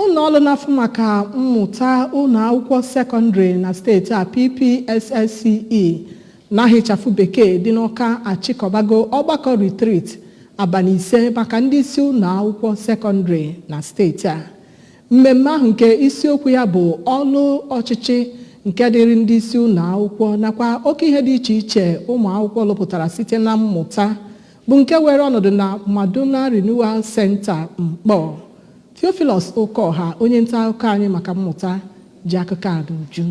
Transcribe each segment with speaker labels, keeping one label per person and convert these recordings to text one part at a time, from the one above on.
Speaker 1: Ụlọ ọrụ na-afụ maka mmụta ụlọ akwụkwọ sekọndịrị na steeti a, PPSSCE na ịchafụ bekee, dị n'Ọka achịkọbago ọgbakọ retreat abalị 5 maka ndị isi ụlọ akwụkwọ sekọndịrị na steeti a. Mmemme ahụ, nke isiokwu ya bụ ọlụ ọchịchị nke dịrị ndị isi ụlọ akwụkwọ nakwa oke ihe dị iche iche ụmụ akwụkwọ lụpụtara site na mmụta, bụ nke were ọnọdụ na Madonna Renewal Center, Mkpọ. Theophilus Ụkọha, onye nta akụkọ anyị maka mmụta, ji akụkọ a n'uju.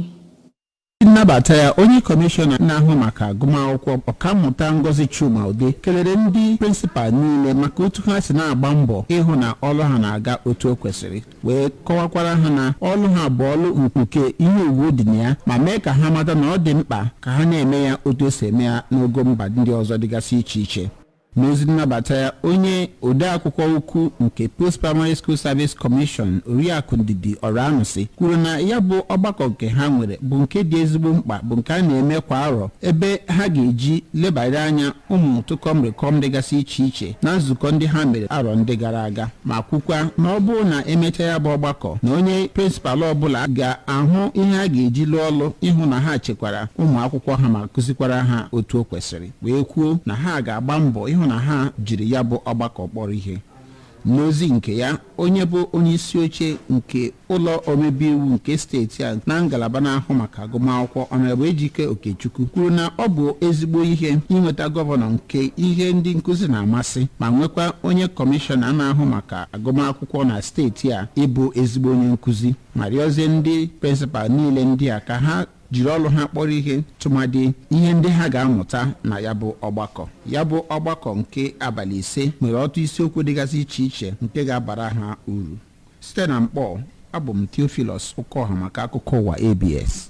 Speaker 2: Nnabata ya, onye kọmishọna na-ahụ maka agụmakwụkwọ, Ọkammụta Ngozi Chuma Ude, kelere ndị prịnsịpal niile maka otu ha si na-agba mbọ ịhụ na ọlụ ha na-aga otu o kwesịrị, wee kọwakwara ha na ọlụ ha bụ ọlụ nke ihe ugwu dị na ya, ma mee ka ha mata na ọ dị mkpa ka ha na-eme ya otu esi eme ya n'ogo mba ndị ọzọ dịgasị iche iche. N'ozi nnabata ya, onye odeakwụkwọ ukwu nke Post Primary School Service Commission, Oriakụ Ndidi Ọranụsị, kwuru na ya bụ ọgbakọ nke ha nwere bụ nke dị ezigbo mkpa, bụ nke a na-eme kwa arọ, ebe ha ga-eji lebara anya ụmụ tụkọmrịkọm dịgasị iche iche na nzukọ ndị ha mere arọ ndị gara aga, ma kwukwa na ọ bụrụ na emecha ya bụ ọgbakọ, na onye prịnsịpal ọbụla ga-ahụ ihe a ga-eji lụọ ọlụ ịhụ na ha chekwara ụmụ akwụkwọ ha ma kụzikwara ha otu o kwesịrị, wee kwuo na ha ga-agba mbọ ịhụ na ha jiri ya bụ ọgbakọ kpọrọ ihe. N'ozi nke ya, onye bụ onye isi oche nke ụlọ omebe iwu nke steeti a na ngalaba na-ahụ maka agụmakwụkwọ, Honourable Ejike Okechukwu, kwuru na ọ bụ ezigbo ihe inweta gọvanọ nke ihe ndị nkụzi na-amasị, ma nwekwa onye kọmishọna na-ahụ maka agụmakwụkwọ na steeti a ịbụ ezigbo onye nkụzi, ma rịọzie ndị prịnsịpal niile ndị a ka ha jiri ọrụ ha kpọrọ ihe, tụmadị ihe ndị ha ga-amụta na ya bụ ọgbakọ. Ya bụ ọgbakọ nke abalị 5 nwere ọtụ isiokwu dịgasị iche iche nke ga-abara ha uru. Site na Mkpọ, abụ m Theophilus Ụkọha maka akụkọ ụwa ABS.